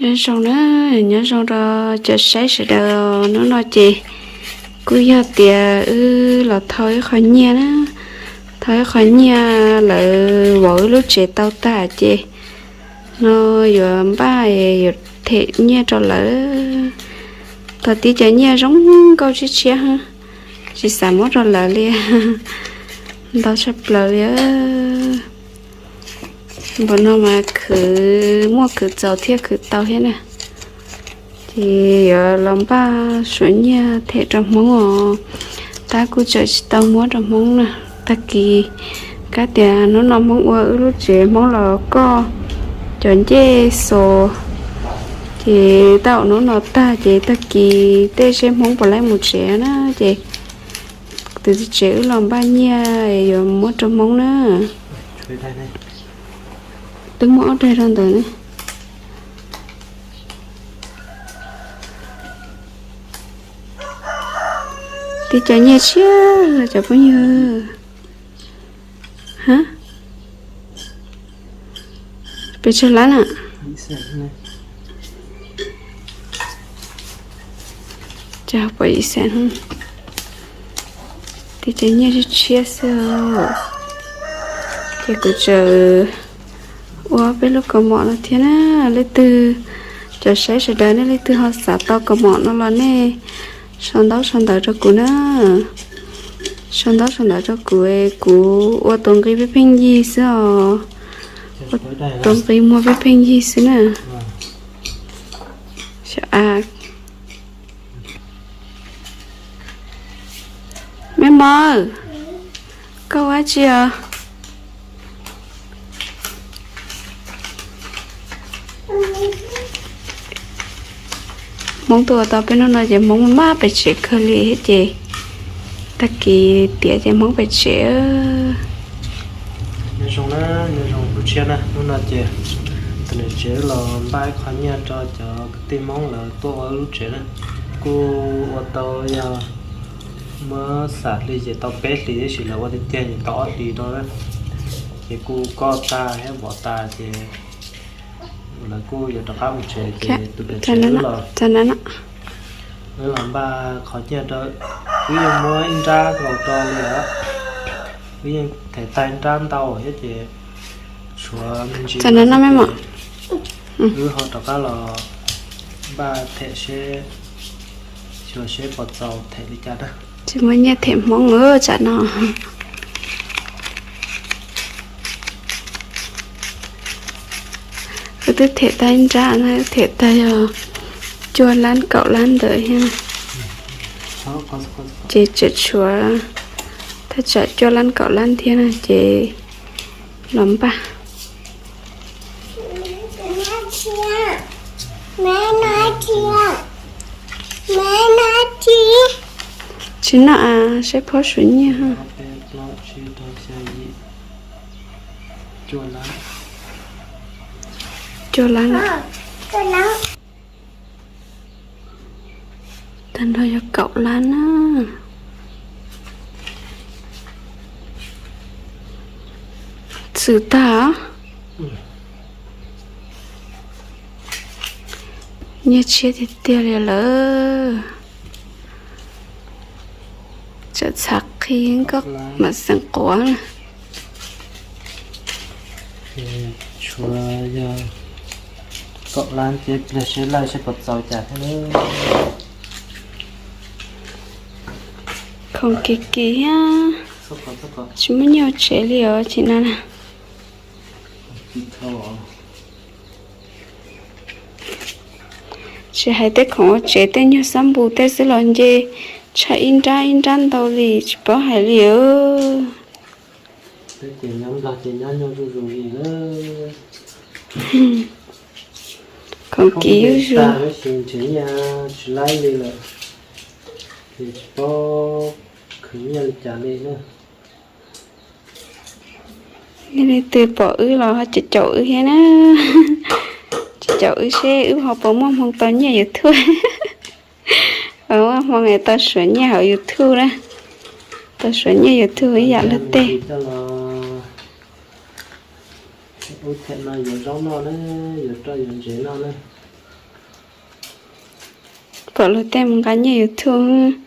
Nyob zoo na, nyob zoo rau cov saib sawv daws. Hnub no ces kuj yog tias wb los thau ib qho nyiaj na, thau ib qho nyiaj lawv vauv wb lub tsev tau tag ces no yuav npaj yuav them nyiaj rau lawv. Tau tib cov nyiaj zoo nkauj tshiab tshiab, tsis xav muab rau lawv li, ntau tshaj plaws li. Npaum no mas khwv muaj khwv txaus thiab khwv tau thiab na. Ces yuav los npaj suav nyiaj them rau Hmoob os. Tab kuj tseem tsis tau muab rau Hmoob na. Tag kis kab tias hnub no Hmoob ua wb lub tsev, Hmoob los koj cov ncej xos, ces tau hnub no tag ces tag kis tej seb Hmoob puas laib mus tsev na ces tus txiv tsev wb los npaj nyiaj yuav muab rau Hmoob na. Twb muab ob daig rau ntawd ne. Tib cov nyiaj tshiab cov phooj ywg. Pes tsawg lab na? Pom ib xees, tib cov nyiaj tshiab tshiab xwb. Ces kuv tseem ua peb lub kaus mom no thiab na. Leej twg, cov saib sawv daws nej leej twg ho xav tau kaus mom no los nej sau ntaub sau ntawv rau kuv na. Sau ntaub sau ntawv rau kuv, kuv ua tus nqi pheej pheej yig xwb os. Ua tus nqi muag pheej pheej yig xwb na. Me mos, koj ua dab tsi os? Hmoob tuaj ua tau peb hnub no ces Hmoob maj pes tsev kawg li thiab ces tag kis tiav ces Hmoob pes tsev. Nyob zoo na, nyob zoo lub tshiab na, hnub no ces tus niam tsev los npaj ib qho nyiaj rau cov kwv tij Hmoob lawv tuaj ua lub tsev na. Kuj ua tau yog muab xam hli ces tau peb hlis, tab sis lawv ua tiag tiag ces tau ob hlis no na. Ces kuj koj tag thiab npov tas ces lawv kuj yuav rov qab mus tsev ces tus niam tsev wb los, wb los npaj qhov nyiaj rau, wb yeej muab ib nrab nkaus rau li os. Wb yeej them tag ib nrab ntau thiab ces tshuav me ntsis no, wb ho rov qab los npaj them seb, xyuas seb puas txaus them li cas na. Tsis muaj nyiaj them Hmoob tsam no. Wb twb them tag ib nrab na, wb them tag yog cuaj lab kaum lab ntawd thiab na. Ces tseem tshuav thaj tsam cuaj lab kaum lab thiab na ces los npaj. Tsis noj, saib phob suav nyiaj. Cuaj lab. Tag nrho yog kaum lab na. Txwm tag. Nyiaj tshiab tiag tiag li lawm. Txawm txhav qhi koj mam xeem quav. Tshuav yog kaum lab ces pliag seb laij seb puas txaus cas thiab. Khoom kim kim thiab. Tsis muaj nyiaj ua tsev li os, tsis na na. Tsis hais tej khoom ua tsev, tej nyuag xab npus tej xwb los nce tshaj ib nrab ib nrab ntau li tsis paub hais li. Khoom kim zuj zus. Tsis laib li lawm, ces tsis paub khwv nyiaj li cas li na. Nej leej twg pom wb los ho caum caum wb thiab na. Caum caum wb seb wb ho puas muaj hmoo tau nyiaj YouTube. Muaj hmoo tau suav nyiaj hauv YouTube na. Tau suav nyiaj YouTube ib yam luag tej. Ub, them no yuav zaub noj na, yuav roj yuav ntsev noj na. Luag tej mus nqa nyiaj YouTube,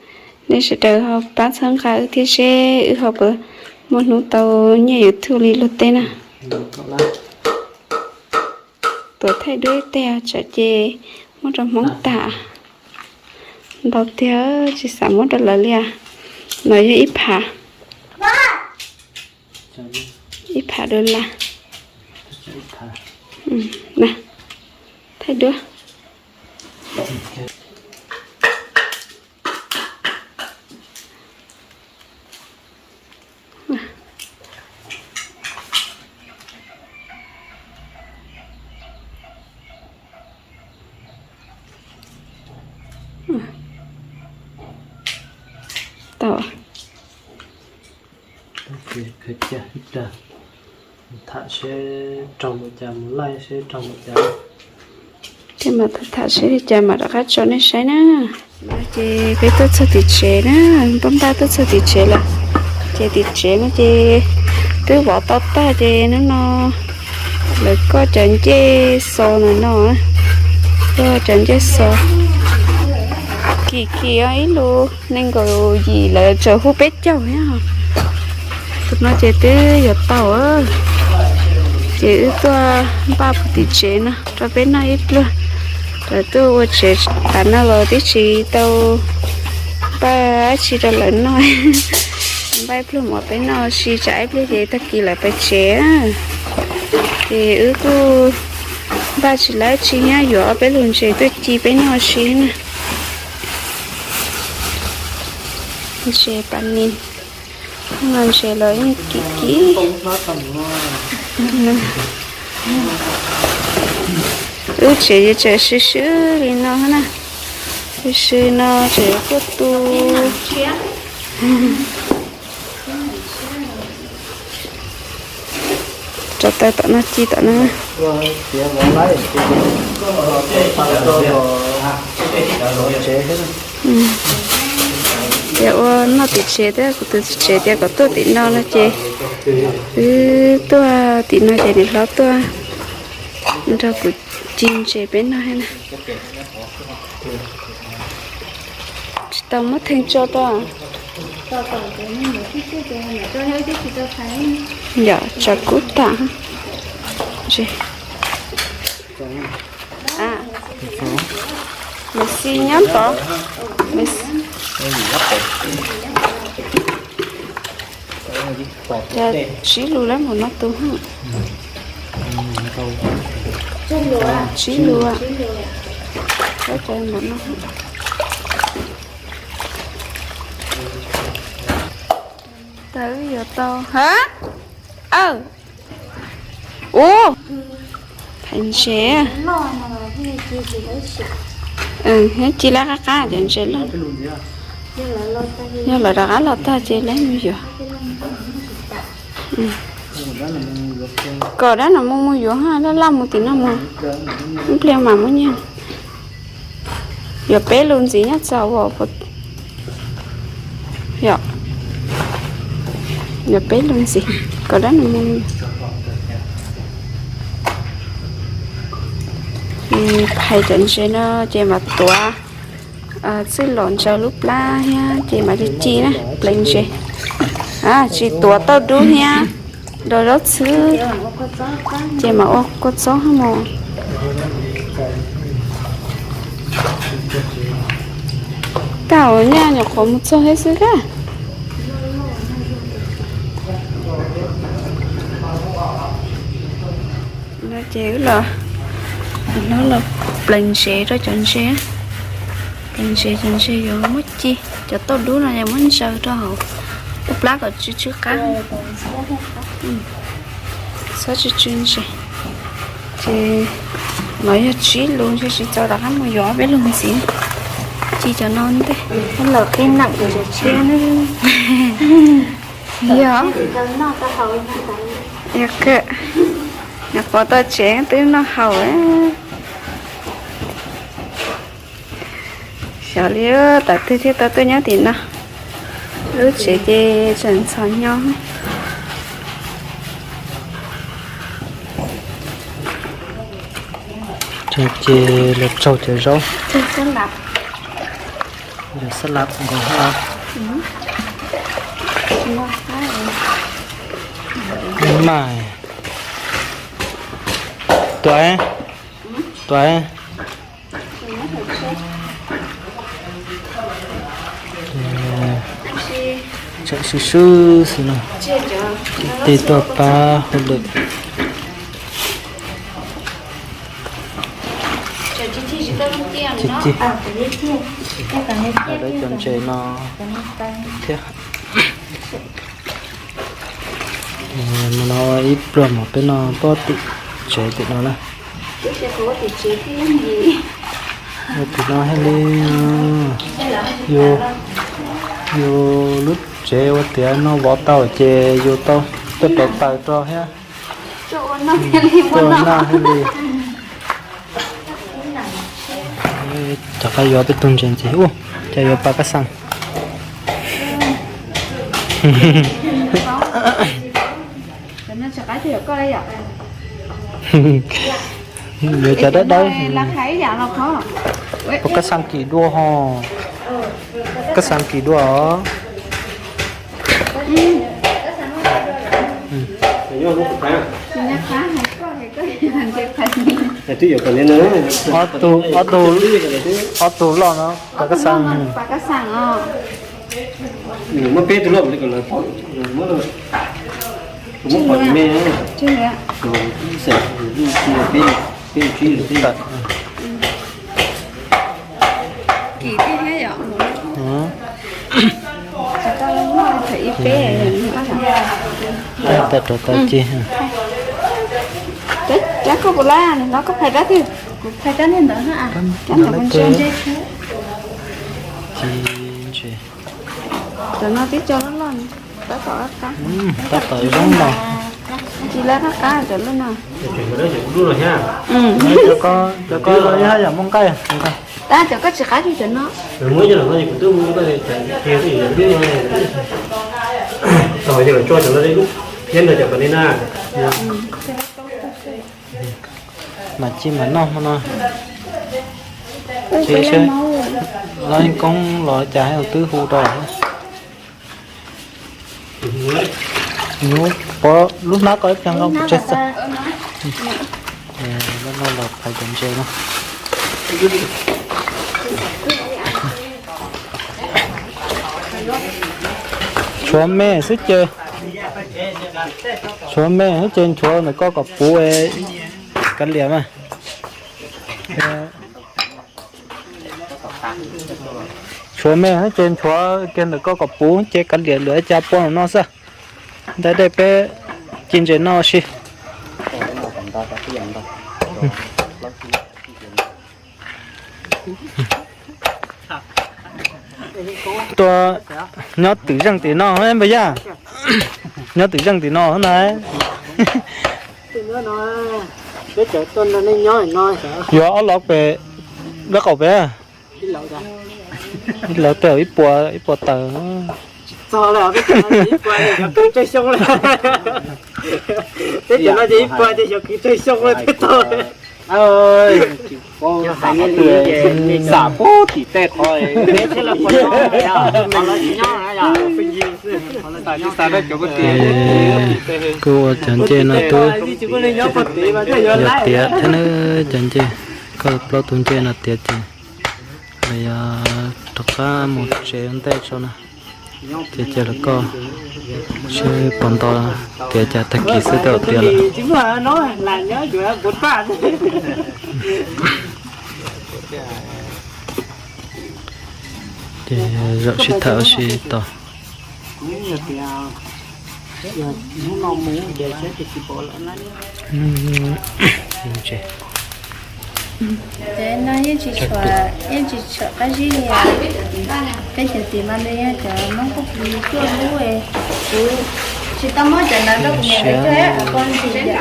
nej sawv daws ho pab txhawb nqa wb thiab seb wb ho puas muaj hnub tau nyiaj YouTube li luag tej na. Tuav thaij duab ib teg tsam ces muab rau Hmoob tas. Ntau tiag tsis xav muab rau lawv li. No yog ib phav, ib phav dollar. Thaij duab. Tau. Tham seb raug mus cas, mus laij seb raug mus cas. Thiab mas tham seb li cas mam rov qab tso nej saib na. Ces peb tuaj txog tim tsev na, npaj npaj tuaj txog tim tsev lawm. Ces tim tsev no ces twb vov tau tag ces hnub no lawv koj cov ncej xos no no, koj cov ncej xos. Kim kim ib lus nees nkaum yim lawv tseem hu peb caug thiab. Tus no ces twb yuav tau, ces wb tuaj npaj puag tim tsev no rau peb noj ib pluag. Lawv tuaj ua tsev tas no los twb tsis tau npaj dab tsi rau lawv noj. Npaj ib pluag mov peb noj si tsam ib pliag ces tag kis lawv pais tsev. Ces wb kuj npaj tsis laib tsis nyob yuav ob peb lus ntses tuaj ci peb noj si na. Ntses pas nis, ntses los yeej kim kim. Wb tsev ces tseem swb swb li no na, swb swb no tseem yuav tuaj tu. Rau taw tom no ci tom no. Tias ua noj tim tsev thiab kuv tus txiv tsev tias kom tuaj tim no no ces wb tuaj tim no ces niam hlob tuaj nrog kuv ci ntses peb noj thiab na. Tsis tau muab theej tso rau. Yom, tsov kub tam. Mexi nyob tod. Tsib lus lawm mus no tus. Tsib lus. Tawm yuav tau ha. Aw. Ub. Phais ntses. Ci lab qab qab cov ntses loj. Yog lawv rov qab los tag ces lawv mus yuav. Kom dab no mus mus yuav ha, laj laj mus tim no mus. Ib pliag mam muab nyiag. Yuav peb lus ntxiv nyob txog. Yog, yuav peb lus ntxiv kom dab no mus. Phais cov ntses no ces mam tuav txwj lom ntsaws lub plab thiab ces mam li ci na, pleev ntses. Tsis tuav tauj dub thiab, do zaub txhwb ces mam ua kua txob mos. Tau nyaj nyuam qhuav mus txog thiab xwb kab. No ces wb los, no los pleev ntses rau cov ntses. Pleev ntses cov ntses yuav muab ci, cov tauj dub no yuav muab ntsaws rau hauv ub plab kom tsw tsw qab. Txhob tsw tsw ntses. Ces no yog tsib lus ntses tsis txaus rov qab mus yuav ob peb lus ntxiv. Ci cov no ntej. Los qib nam ntses tshiab. Yog, yog kawg, nyuam qhuav tau tsev twb noj haus. Xyov li tam twg thiaj tau tuaj nyob tim no. Lub tsev ces tseem ntxhov nyo. Ces los tsaug cov zaub. Yog xab lab nkaus hab. Mas tuaj, tuaj. Tseem swb swb xwb no. Tig tuaj pab hauj lwm. Ci ci. Lawv cov ntses no thiab. No ib pluag mas peb no pob tim tsev tim no na. Ua tim no thiaj li, yus, yus lub tsev ua tiav no vov tau ces yus tau tuaj rauv taws rau thiab. Tuaj ua noj thiaj li. Rov qab yuav peb tug ntses ntxiv ub, cas yuav pas kab xees. Yuav cov dawb dawb. Pas kab xees kim dua ho. Kab xees kim dua os. Ob tug, ob tug, ob tug loj no pas kab xees. Muab peb tug loj li ko, muab pom me, peb tsib. Kim thiab yom. Tau rau tau ci. Rab koj puas lab no, koj phais rab twg? Kuv phais rab niag ntawd na. Rab ntawd kuv ntsia ntsia. Ci ntses. Cov no twb tso loj loj, tab tom qab qab. Tab tom zoo los. Tsis lab qab qab cov lub no. Cov ko, cov ko los yog yam muaj nqaij. Tab cov koj tsis qab kiag cov no. Mas ci mas noj hmo no. Ces seb, lawv koob los cas hais twb hu rau. Nws pov lub hnab ko ib pliag nqa mus tseg xwb. Lawv no los phais cov ntses no. Tshuav me xwb ces, tshuav me xwb ces nchuav ntawm koj kom puv kav liam mas. Tshuav me xwb ces nchuav kiag ntawm koj kom puv ces kav liam lawm cas pua no xwb. Ntawm dej peb ci ntses noj si. Tuaj nyob twm zeej tim no npawg Yaj. Nyob twm zeej tim no na. Yuav ob lov pem, lab qaum pem. Ib lov tej ib puas, ib puas tawm. Xam pub tim tej qhov. Kuj ua cov ncej no twb yog tiav thiab na, cov ncej, koj plaub tug ncej no tiav ces lawv yog rov qab mus tsev ua ntej tso na. Ces cia lawv koj seb puas nto tiav cas tag kis xwb tej zaum tiav lawm. Ces zaum sib tham ua si tos. Ces no yeej tsis tshua, yeej tsis tshua qab zib li. Peb cov tim mas nws yog cov Hmoob Pub Plig tuaj lub, kuv tsis tau muab cov ntawd rau kuv niam lawv cog, poj ntxwg yam,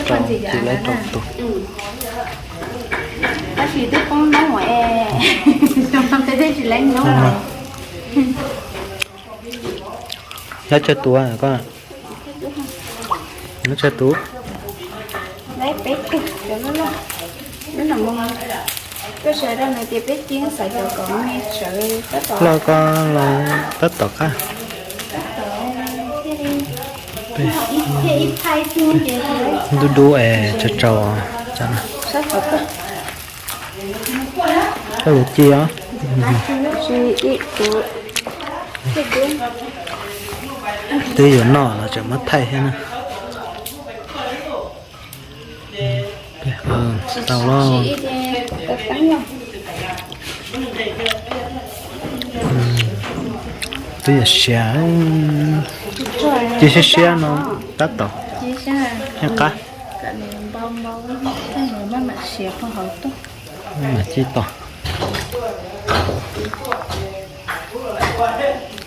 poj ntxwg yam na. Tab sis twb poob noob es, peb twb tsis leej noob. Nyob tsawg tus koj? Nyob tsawg tus? Koj sawv daws no ces peb cia xav cov kom me sawv tab tom. Los koj los tab tom qab. Dub dub es tsau tsau. Koj yuav ci os. Twb yuav noj los tseem muab thaij thiab na. Tau los. Twb yog siav, ci siab siab no tab tom qab. Mam ci tom.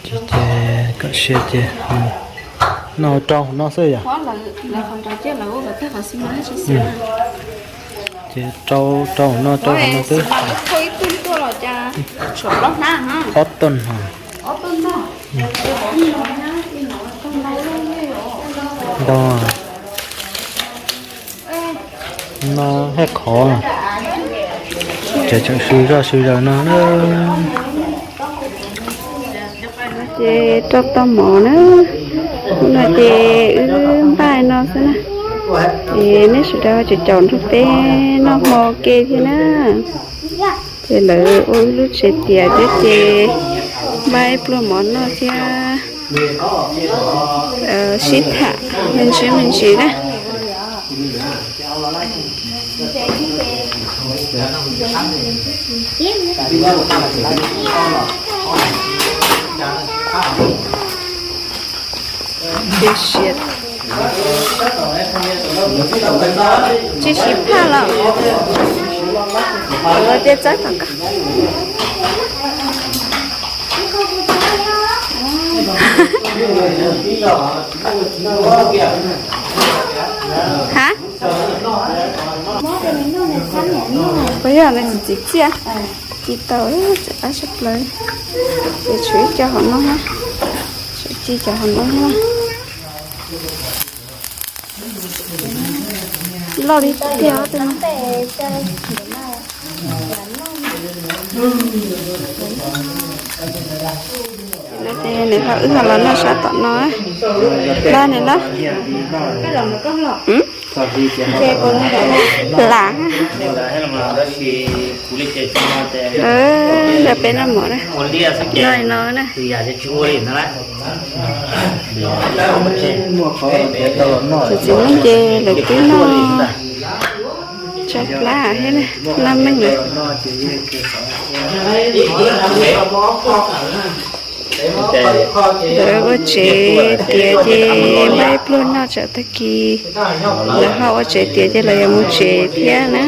Ces kom siav ces noj rau hauv no xwb yom. Ces rau rau hauv no, rau hauv no xwb. Ob tug no. Ntau. No haj qhov, tseem tseem sw zoj sw zaws no na. Ces rau tau mov na, hnub no ces wb npaj no xwb na. Ces nej sawv daws tseem caum nrog peb noj hmo ke thiab na. Ces lawv ua wb lub tsev tiav thiab ces npaj ib pluag mov noj thiab sib tham me ntsis me ntsis na. Tsis sib phaj los? Ua tej txawb tom koj. Ha? Puas yog nws txiv txiaj? Ci tau, qab tshaj plaws. Ces tshuav ib co hauv no, tshuav ci cov hauv no. Loj li tiag. Nws ho wb ho los noj sab tom no. Los nws los. Lam. Nrog peb noj mov na. Noj no na. Tus txiv neej ces lawv twb noj tsau plab thiab, noj meej lawm. Lawv ua tsev tiav ces npaj ib pluag noj tsam tag kis lawv ho ua tsev tiav ces lawv yuav mus tsev thiab na.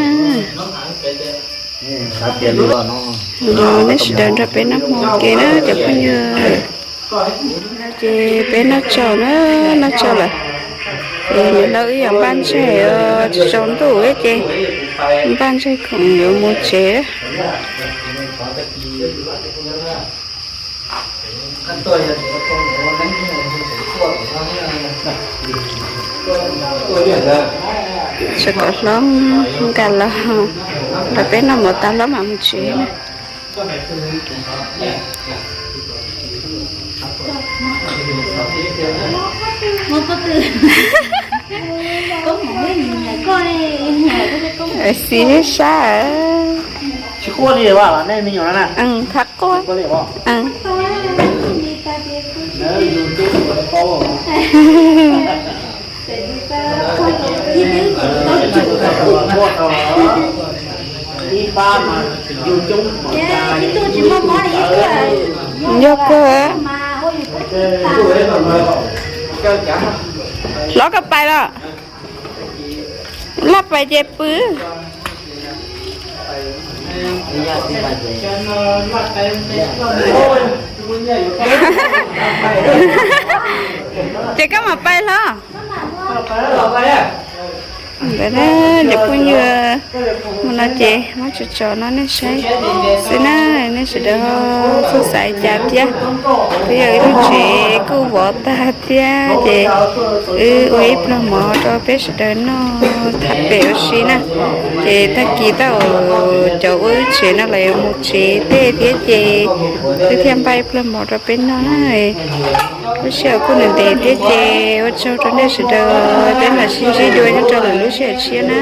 Los nej sawv daws nrog peb noj hmo ke na cov phooj ywg. Ces peb noj tsau na, noj tsau lawm. Ces niam laus wb yog npaj ntseg, tsis tsaus ntuj ces npaj ntseg khoom yuav mus tsev. Tseem kom hlob nkag los, los peb noj mov tas hlob mam mus tsev na. Xis sab. Thab quaj. Yog kawg. Hlob koj pais los? Laj pais ces pw. Ces koj mam pais hlob. Ntawd na, cov phooj ywg, mus no ces muab tso tso no nej saib xwb na, nej sawv daws txhob xav cas thiab. Twb yog ib lub tsev kuj vov tag thiab ces wb ua ib pluag mov rau peb sawv daws noj tham pem ua si na. Ces tag kis tau cov ua wb tsev no los yuav mus tsev tej thiab ces wb thiaj npaj ib pluag mov rau peb noj na. Lub sij hawm kuj ntev ntev thiab ces ua tsaug rau nej sawv daws, peb mam sib ntsib dua nyob rau lwm lub sij hawm tshiab na.